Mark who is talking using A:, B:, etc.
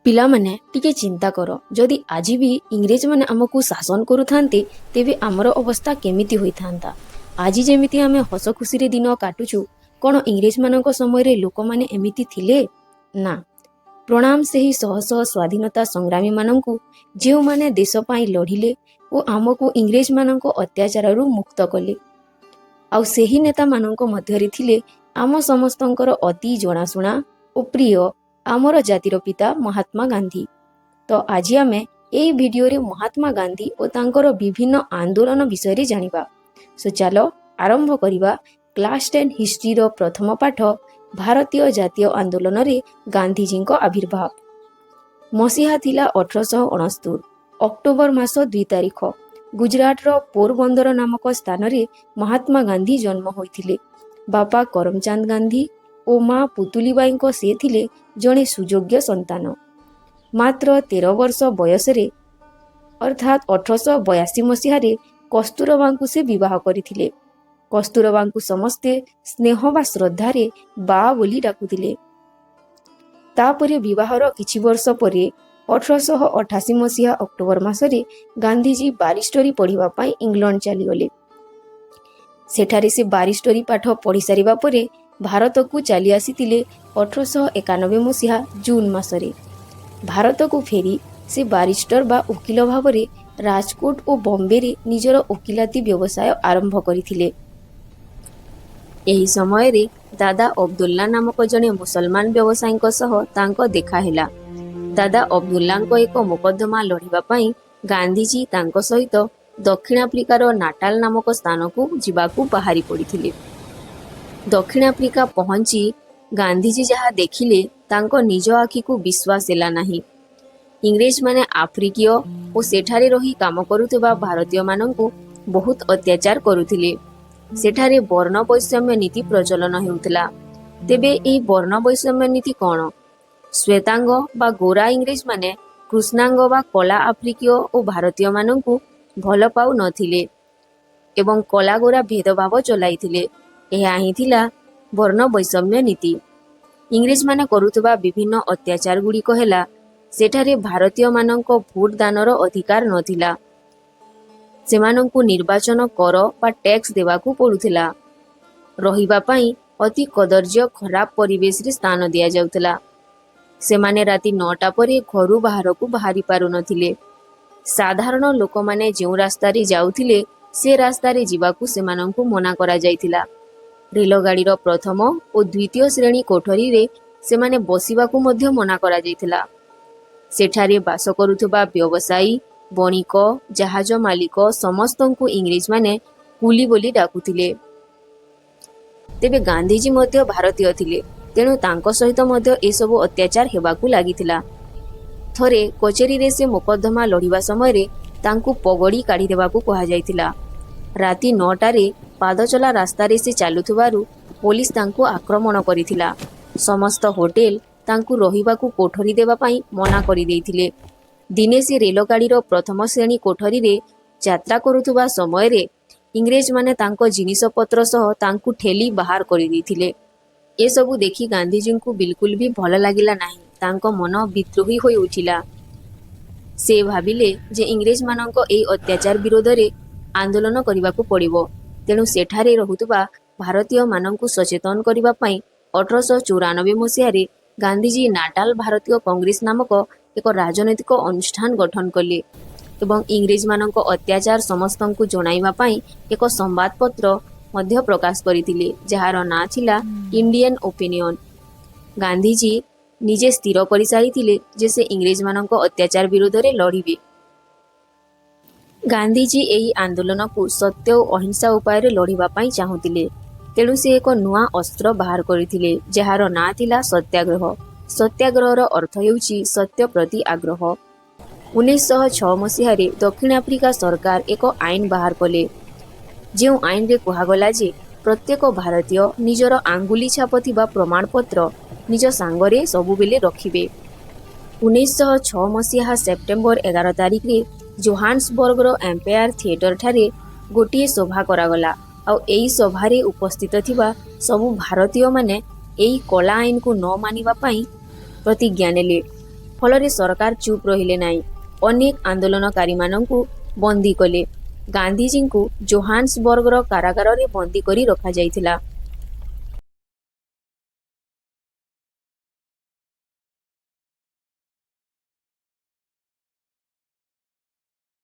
A: ପିଲାମାନେ, ଟିକେ ଚିନ୍ତା କର, ଯଦି ଆଜି ବି ଇଂରେଜମାନେ ଆମକୁ ଶାସନ କରୁଥାନ୍ତେ, ତେବେ ଆମର ଅବସ୍ଥା କେମିତି ହୋଇଥାନ୍ତା? ଆଜି ଯେମିତି ଆମେ ହସ ଖୁସିରେ ଦିନ କାଟୁଛୁ, କ'ଣ ଇଂରେଜମାନଙ୍କ ସମୟରେ ଲୋକମାନେ ଏମିତି ଥିଲେ? ନା। ପ୍ରଣାମ ସେହି ଶହ ଶହ ସ୍ୱାଧୀନତା ସଂଗ୍ରାମୀମାନଙ୍କୁ, ଯେଉଁମାନେ ଦେଶ ପାଇଁ ଲଢ଼ିଲେ ଓ ଆମକୁ ଇଂରେଜମାନଙ୍କ ଅତ୍ୟାଚାରରୁ ମୁକ୍ତ କଲେ। ଆଉ ସେହି ନେତାମାନଙ୍କ ମଧ୍ୟରେ ଥିଲେ ଆମ ସମସ୍ତଙ୍କର ଅତି ଜଣାଶୁଣା ଓ ପ୍ରିୟ ଆମର ଜାତିର ପିତା ମହାତ୍ମା ଗାନ୍ଧୀ। ତ ଆଜି ଆମେ ଏହି ଭିଡ଼ିଓରେ ମହାତ୍ମା ଗାନ୍ଧୀ ଓ ତାଙ୍କର ବିଭିନ୍ନ ଆନ୍ଦୋଳନ ବିଷୟରେ ଜାଣିବା। ସୋ ଚାଲ ଆରମ୍ଭ କରିବା କ୍ଲାସ୍ 10 ହିଷ୍ଟ୍ରିର ପ୍ରଥମ ପାଠ, ଭାରତୀୟ ଜାତୀୟ ଆନ୍ଦୋଳନରେ ଗାନ୍ଧିଜୀଙ୍କ ଆବିର୍ଭାବ। ମସିହା ଥିଲା 1869, ଅକ୍ଟୋବର ମାସ 2 ତାରିଖ। ଗୁଜରାଟର ପୋରବନ୍ଦର ନାମକ ସ୍ଥାନରେ ମହାତ୍ମା ଗାନ୍ଧୀ ଜନ୍ମ ହୋଇଥିଲେ। ବାପା କରମଚାନ୍ଦ ଗାନ୍ଧୀ ଓ ମା ପୁତୁଲିବାଈଙ୍କ ସେ ଥିଲେ ଜଣେ ସୁଯୋଗ୍ୟ ସନ୍ତାନ। ମାତ୍ର 13 ବର୍ଷ ବୟସରେ, ଅର୍ଥାତ୍ 1882 ମସିହାରେ କସ୍ତୁରବାଙ୍କୁ ସେ ବିବାହ କରିଥିଲେ। କସ୍ତୁରବାଙ୍କୁ ସମସ୍ତେ ସ୍ନେହ ବା ଶ୍ରଦ୍ଧାରେ ବା ବୋଲି ଡାକୁଥିଲେ। ତାପରେ ବିବାହର କିଛି ବର୍ଷ ପରେ 1888 ମସିହା ଅକ୍ଟୋବର ମାସରେ ଗାନ୍ଧିଜୀ ବାରିଷ୍ଟରୀ ପଢ଼ିବା ପାଇଁ ଇଂଲଣ୍ଡ ଚାଲିଗଲେ। ସେଠାରେ ସେ ବାରିଷ୍ଟରୀ ପାଠ ପଢ଼ି ସାରିବା ପରେ ଭାରତକୁ ଚାଲି ଆସିଥିଲେ 1891 ମସିହା ଜୁନ୍ ମାସରେ। ଭାରତକୁ ଫେରି ସେ ବାରିଷ୍ଟର ବା ଓକିଲ ଭାବରେ ରାଜକୋଟ ଓ ବମ୍ବେରେ ନିଜର ଓକିଲାତି ବ୍ୟବସାୟ ଆରମ୍ଭ କରିଥିଲେ। ଏହି ସମୟରେ ଦାଦା ଅବଦୁଲ୍ଲା ନାମକ ଜଣେ ମୁସଲମାନ ବ୍ୟବସାୟୀଙ୍କ ସହ ତାଙ୍କ ଦେଖା ହେଲା। ଦାଦା ଅବଦୁଲ୍ଲାଙ୍କ ଏକ ମୋକଦ୍ଦମା ଲଢ଼ିବା ପାଇଁ ଗାନ୍ଧିଜୀ ତାଙ୍କ ସହିତ ଦକ୍ଷିଣ ଆଫ୍ରିକାର ନାଟାଲ ନାମକ ସ୍ଥାନକୁ ଯିବାକୁ ବାହାରି ପଡ଼ିଥିଲେ। ଦକ୍ଷିଣ ଆଫ୍ରିକା ପହଞ୍ଚି ଗାନ୍ଧିଜୀ ଯାହା ଦେଖିଲେ, ତାଙ୍କ ନିଜ ଆଖିକୁ ବିଶ୍ୱାସ ହେଲା ନାହିଁ। ଇଂରେଜମାନେ ଆଫ୍ରିକୀୟ ଓ ସେଠାରେ ରହି କାମ କରୁଥିବା ଭାରତୀୟମାନଙ୍କୁ ବହୁତ ଅତ୍ୟାଚାର କରୁଥିଲେ। ସେଠାରେ ବର୍ଣ୍ଣ ବୈଷମ୍ୟ ନୀତି ପ୍ରଚଳନ ହେଉଥିଲା। ତେବେ ଏହି ବର୍ଣ୍ଣ ବୈଷମ୍ୟ ନୀତି କ'ଣ? ଶ୍ୱେତାଙ୍ଗ ବା ଗୋରା ଇଂରେଜମାନେ କୃଷ୍ଣାଙ୍ଗ ବା କଳା ଆଫ୍ରିକୀୟ ଓ ଭାରତୀୟମାନଙ୍କୁ ଭଲ ପାଉନଥିଲେ ଏବଂ କଳା ଗୋରା ଭେଦଭାବ ଚଲାଇଥିଲେ। ଏହା ହିଁ ଥିଲା ବର୍ଣ୍ଣ ବୈଷମ୍ୟ ନୀତି। ଇଂରେଜମାନେ କରୁଥିବା ବିଭିନ୍ନ ଅତ୍ୟାଚାର ଗୁଡ଼ିକ ହେଲା, ସେଠାରେ ଭାରତୀୟମାନଙ୍କ ଭୋଟ ଦାନର ଅଧିକାର ନଥିଲା। ସେମାନଙ୍କୁ ନିର୍ବାଚନ କର ବା ଟ୍ୟାକ୍ସ ଦେବାକୁ ପଡୁଥିଲା। ରହିବା ପାଇଁ ଅତି କଦର୍ଯ୍ୟ, ଖରାପ ପରିବେଶରେ ସ୍ଥାନ ଦିଆଯାଉଥିଲା। ସେମାନେ ରାତି 9ଟା ପରେ ଘରୁ ବାହାରକୁ ବାହାରି ପାରୁନଥିଲେ। ସାଧାରଣ ଲୋକମାନେ ଯେଉଁ ରାସ୍ତାରେ ଯାଉଥିଲେ, ସେ ରାସ୍ତାରେ ଯିବାକୁ ସେମାନଙ୍କୁ ମନା କରାଯାଇଥିଲା। ରେଳଗାଡ଼ିର ପ୍ରଥମ ଓ ଦ୍ୱିତୀୟ ଶ୍ରେଣୀ କୋଠରୀରେ ସେମାନେ ବସିବାକୁ ମଧ୍ୟ ମନା କରାଯାଇଥିଲା। ସେଠାରେ ବାସ କରୁଥିବା ବ୍ୟବସାୟୀ, ବଣିକ, ଜାହାଜ ମାଲିକ ସମସ୍ତଙ୍କୁ ଇଂରେଜମାନେ କୁଲି ବୋଲି ଡାକୁଥିଲେ। ତେବେ ଗାନ୍ଧିଜୀ ମଧ୍ୟ ଭାରତୀୟ ଥିଲେ, ତେଣୁ ତାଙ୍କ ସହିତ ମଧ୍ୟ ଏସବୁ ଅତ୍ୟାଚାର ହେବାକୁ ଲାଗିଥିଲା। ଥରେ କଚେରୀରେ ସେ ମୋକଦ୍ଦମା ଲଢ଼ିବା ସମୟରେ ତାଙ୍କୁ ପଗଡ଼ି କାଢ଼ିଦେବାକୁ କୁହାଯାଇଥିଲା। ରାତି 9ଟାରେ ପାଦଚଲା ରାସ୍ତାରେ ସେ ଚାଲୁଥିବାରୁ ପୋଲିସ ତାଙ୍କୁ ଆକ୍ରମଣ କରିଥିଲା। ସମସ୍ତ ହୋଟେଲ ତାଙ୍କୁ ରହିବାକୁ କୋଠରୀ ଦେବା ପାଇଁ ମନା କରିଦେଇଥିଲେ। ଦିନେ ସେ ରେଳଗାଡ଼ିର ପ୍ରଥମ ଶ୍ରେଣୀ କୋଠରୀରେ ଯାତ୍ରା କରୁଥିବା ସମୟରେ ଇଂରେଜମାନେ ତାଙ୍କ ଜିନିଷପତ୍ର ସହ ତାଙ୍କୁ ଠେଲି ବାହାର କରିଦେଇଥିଲେ। ଏସବୁ ଦେଖି ଗାନ୍ଧିଜୀଙ୍କୁ ବିଲକୁଲ ବି ଭଲ ଲାଗିଲା ନାହିଁ। ତାଙ୍କ ମନ ବିଦ୍ରୋହୀ ହୋଇ ଉଠିଲା। ସେ ଭାବିଲେ ଯେ ଇଂରେଜମାନଙ୍କ ଏହି ଅତ୍ୟାଚାର ବିରୋଧରେ ଆନ୍ଦୋଳନ କରିବାକୁ ପଡ଼ିବ। ତେଣୁ ସେଠାରେ ରହୁଥିବା ଭାରତୀୟମାନଙ୍କୁ ସଚେତନ କରିବା ପାଇଁ 1894 ମସିହାରେ ଗାନ୍ଧିଜୀ ନାଟାଲ ଭାରତୀୟ କଂଗ୍ରେସ ନାମକ ଏକ ରାଜନୈତିକ ଅନୁଷ୍ଠାନ ଗଠନ କଲେ ଏବଂ ଇଂରେଜମାନଙ୍କ ଅତ୍ୟାଚାର ସମସ୍ତଙ୍କୁ ଜଣାଇବା ପାଇଁ ଏକ ସମ୍ବାଦପତ୍ର ମଧ୍ୟ ପ୍ରକାଶ କରିଥିଲେ, ଯାହାର ନାଁ ଥିଲା ଇଣ୍ଡିଆନ ଓପିନିଅନ। ଗାନ୍ଧିଜୀ ନିଜେ ସ୍ଥିର କରିସାରିଥିଲେ ଯେ ସେ ଇଂରେଜମାନଙ୍କ ଅତ୍ୟାଚାର ବିରୋଧରେ ଲଢ଼ିବେ। ଗାନ୍ଧିଜୀ ଏହି ଆନ୍ଦୋଳନକୁ ସତ୍ୟ ଓ ଅହିଂସା ଉପାୟରେ ଲଢ଼ିବା ପାଇଁ ଚାହୁଁଥିଲେ। ତେଣୁ ସେ ଏକ ନୂଆ ଅସ୍ତ୍ର ବାହାର କରିଥିଲେ, ଯାହାର ନାଁ ଥିଲା ସତ୍ୟାଗ୍ରହ। ସତ୍ୟାଗ୍ରହର ଅର୍ଥ ହେଉଛି ସତ୍ୟ ପ୍ରତି ଆଗ୍ରହ। 1906 ମସିହାରେ ଦକ୍ଷିଣ ଆଫ୍ରିକା ସରକାର ଏକ ଆଇନ ବାହାର କଲେ, ଯେଉଁ ଆଇନରେ କୁହାଗଲା ଯେ ପ୍ରତ୍ୟେକ ଭାରତୀୟ ନିଜର ଆଙ୍ଗୁଳି ଛାପ ଥିବା ପ୍ରମାଣପତ୍ର ନିଜ ସାଙ୍ଗରେ ସବୁବେଳେ ରଖିବେ। 1906 ମସିହା ସେପ୍ଟେମ୍ବର 11 ତାରିଖରେ ଜୋହାନ୍ସବର୍ଗର ଏମ୍ପାୟାର ଥିଏଟରଠାରେ ଗୋଟିଏ ସଭା କରାଗଲା। ଆଉ ଏହି ସଭାରେ ଉପସ୍ଥିତ ଥିବା ସବୁ ଭାରତୀୟମାନେ ଏହି କଳା ଆଇନକୁ ନ ମାନିବା ପାଇଁ ପ୍ରତିଜ୍ଞା ନେଲେ। ଫଳରେ ସରକାର ଚୁପ୍ ରହିଲେ ନାହିଁ। ଅନେକ ଆନ୍ଦୋଳନକାରୀମାନଙ୍କୁ ବନ୍ଦୀ କଲେ। ଗାନ୍ଧିଜୀଙ୍କୁ ଜୋହାନ୍ସବର୍ଗର କାରାଗାରରେ ବନ୍ଦୀ କରି ରଖାଯାଇଥିଲା।